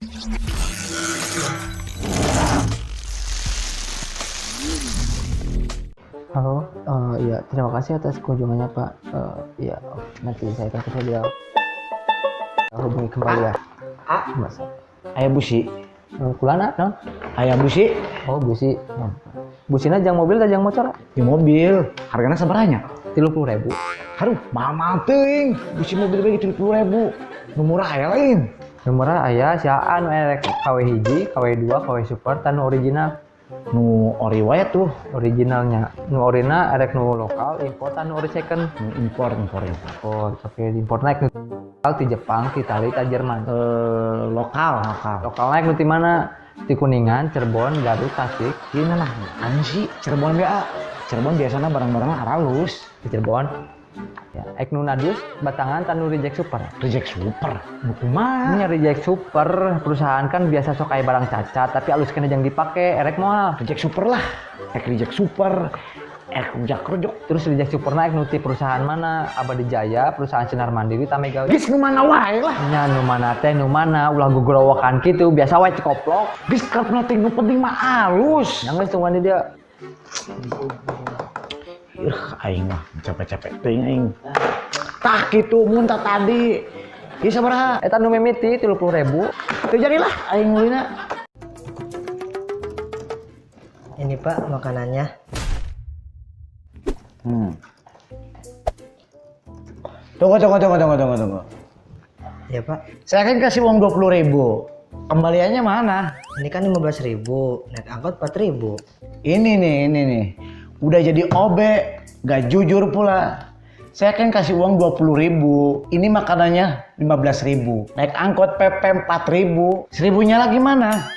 Halo, iya, terima kasih atas kunjungannya, Pak. Iya, nanti saya akan saja hubungi kembali ya. Ah, Mas. Aya busi. Kulana, non? Aya busi. Oh, busi. Busina jang mobil atau jang motor? Di mobil. Harganya sabaranya? 30.000. Aduh, mahal teuing. Busi mobil bagi 30.000. Nu murah aya lain. Nu murah aya siaan erek KW hiji, KW 2, KW super, tanu original. Nu ori wae tuh. Originalnya. Nu orina erek nu lokal, impor tanu ori second. Nu impor. Oh, tapi impor naik nu lokal ti Jepang, ti Itali, ti Jerman. Lokal. Lokal naik nu ti mana? Ti Kuningan, Cirebon, Garut, Tasik. Ini lah, anu sih Cirebon ge. Cirebon biasanya barang-barangnya aralus. Di Cirebon. Ya, ek nu nadus batangan tanu reject super. Reject super. Nu kumaha? Nya reject super, perusahaan kan biasa sok aya barang cacat tapi alus keneh jang dipake, erek moal. Reject super lah. Ek reject super. Ek rujak-rujok. Terus reject superna ek nu ti perusahaan mana? Abadi Jaya, perusahaan Sinar Mandiri, Tamega. Geus nu mana wae lah. Nya nu mana teh nu mana, ulah gogorowokan kitu, biasa wae cekoplok. Geus karepna teh nu penting mah alus. Nya geus tungguan di dia. Ih, aing mah capek-capek teuing aing. Tah kitu mun tah tadi. Ieu sabaraha? Eta nu mimiti 30.000. Teu jadilah aing meulina. Ini Pak makanannya. Tunggu. Ya Pak. Saya kan kasih uang 20.000. Kembaliannya mana? Ini kan 15.000, naik angkot 4.000. Ini nih. Udah jadi OB, gak jujur pula. Saya kan kasih uang 20.000, ini makanannya 15.000. Naik angkot PP 4.000, 1.000-nya lagi mana?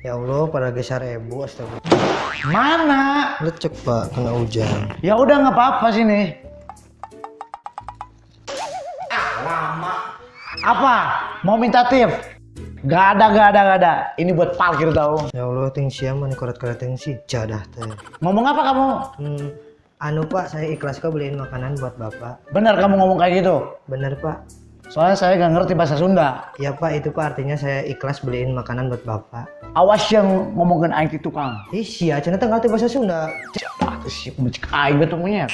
Ya Allah, pada geser ribu, astagfirullah. Mana? Lecek Pak, kena hujan. Ya udah nggak apa-apa sini. Ah, lama. Apa? Mau minta tip? Gak ada. Ini buat parkir tau. Ya Allah, ting siam mana koret-koret ting si jadah teh. Ngomong apa kamu? Anu Pak, saya ikhlas kok beliin makanan buat Bapak. Benar kamu ngomong kayak gitu? Benar Pak. Soalnya saya gak ngerti bahasa Sunda. Ya Pak, itu Pak artinya saya ikhlas beliin makanan buat Bapak. Awas yang ngomongin aing di tukang. Ih, sia, cenah teh ngerti bahasa Sunda. Jadah sih, mecek aing betul monyet.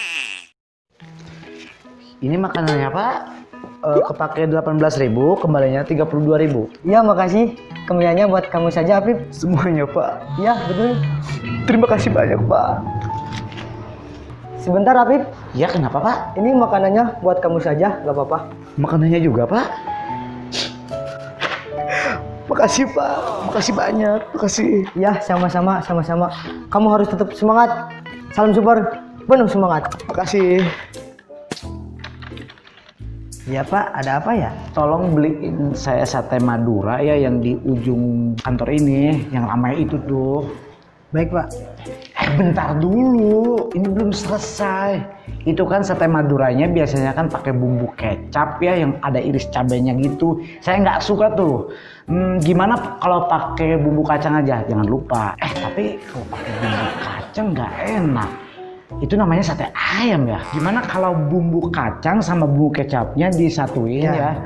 Ini makanannya Pak. Kepake 18.000, kembalinya 32.000. Iya, makasih. Kembaliannya buat kamu saja, Apip. Semuanya, Pak. Iya, betul. Terima kasih banyak, Pak. Sebentar, Apip. Iya, kenapa, Pak? Ini makanannya buat kamu saja, nggak apa-apa. Makanannya juga, Pak? Makasih, Pak. Makasih banyak. Makasih. Iya, sama-sama, sama-sama. Kamu harus tetap semangat. Salam super, penuh semangat. Makasih. Ya Pak, ada apa ya? Tolong beliin saya sate Madura ya yang di ujung kantor ini, yang ramai itu tuh. Baik Pak. Bentar dulu, ini belum selesai. Itu kan sate Maduranya biasanya kan pakai bumbu kecap ya, yang ada iris cabenya gitu. Saya nggak suka tuh. Gimana kalau pakai bumbu kacang aja? Jangan lupa. Tapi kalau pakai bumbu kacang nggak enak. Itu namanya sate ayam ya. Gimana kalau bumbu kacang sama bumbu kecapnya disatuin ya?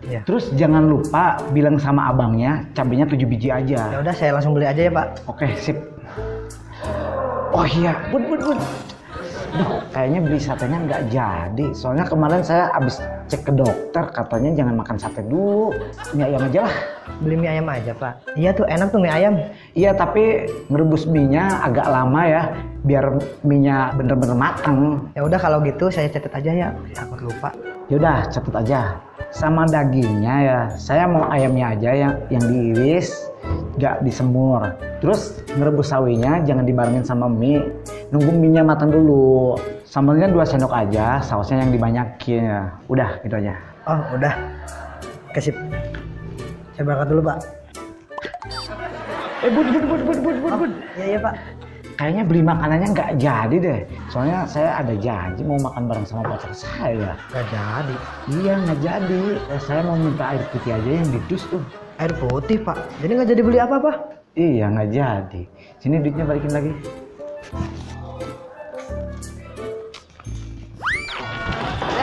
Ya. Terus jangan lupa bilang sama abangnya cabenya 7 biji aja. Ya udah saya langsung beli aja ya Pak. Oke, sip. Oh iya, bun. Duh, kayaknya beli satenya nggak jadi. Soalnya kemarin saya abis cek ke dokter, katanya jangan makan sate dulu. Mie ayam aja lah. Beli mie ayam aja Pak. Iya tuh enak tuh mie ayam. Iya, tapi ngerebus mie-nya agak lama ya, biar mie-nya bener-bener mateng. Ya udah kalau gitu saya catat aja ya, takut lupa. Ya udah catat aja. Sama dagingnya ya, saya mau ayamnya aja yang diiris, nggak disemur. Terus ngerebus sawinya jangan dibarengin sama mie, nunggu mie-nya matang dulu. Sambalnya 2 sendok aja, sausnya yang dibanyakin ya. Udah gitu aja. Oh udah, kasih. Saya berangkat dulu Pak. Bun. Iya Pak. Kayaknya beli makanannya nggak jadi deh. Soalnya saya ada janji mau makan bareng sama pacar saya. Nggak jadi? Iya nggak jadi. Ya, saya mau minta air putih aja yang di dus tuh. Air putih Pak? Jadi nggak jadi beli apa-apa? Iya nggak jadi. Sini duitnya balikin lagi.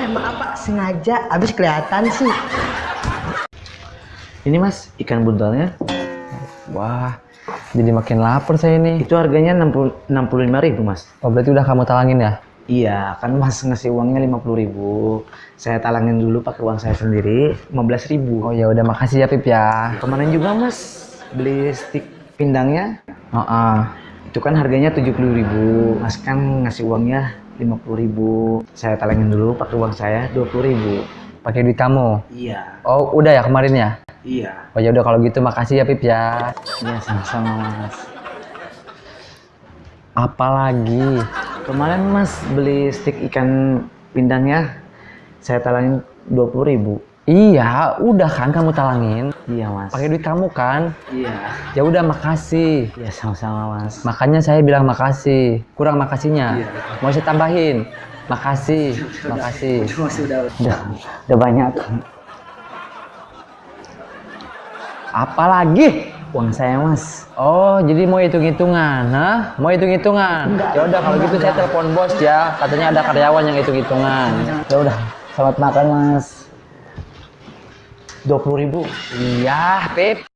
Maaf Pak, sengaja. Habis kelihatan sih. Ini Mas, ikan buntalnya. Wah, jadi makin lapar saya ini. Itu harganya 65.000 Mas. Oh, berarti udah kamu talangin ya? Iya, kan Mas ngasih uangnya 50.000. Saya talangin dulu pakai uang saya sendiri 15.000. Oh ya udah, makasih ya Pip ya. Kemarin juga Mas beli stik pindangnya. Oh, ah. Itu kan harganya 70.000. Mas kan ngasih uangnya 50.000. Saya talangin dulu pakai uang saya 20.000. Pakai duit kamu. Iya. Oh, udah ya kemarin ya? Iya. Oh ya udah kalau gitu makasih ya Pip ya. Iya, sama-sama Mas. Apalagi? Kemarin Mas beli stik ikan pindangnya, saya talangin 20.000. Iya, udah kan kamu talangin. Iya Mas. Pakai duit kamu kan? Iya. Ya udah makasih. Iya, sama-sama Mas. Makanya saya bilang makasih. Kurang makasihnya. Iya. Mau saya tambahin? Makasih, makasih. Udah banyak. Apalagi? Uang saya Mas. Oh, jadi mau hitung-hitungan, hah? Mau hitung-hitungan? Ya udah kalau gitu saya telepon bos ya. Katanya ada karyawan yang hitung-hitungan. Ya udah, selamat makan Mas. 20.000. Iya, Pip.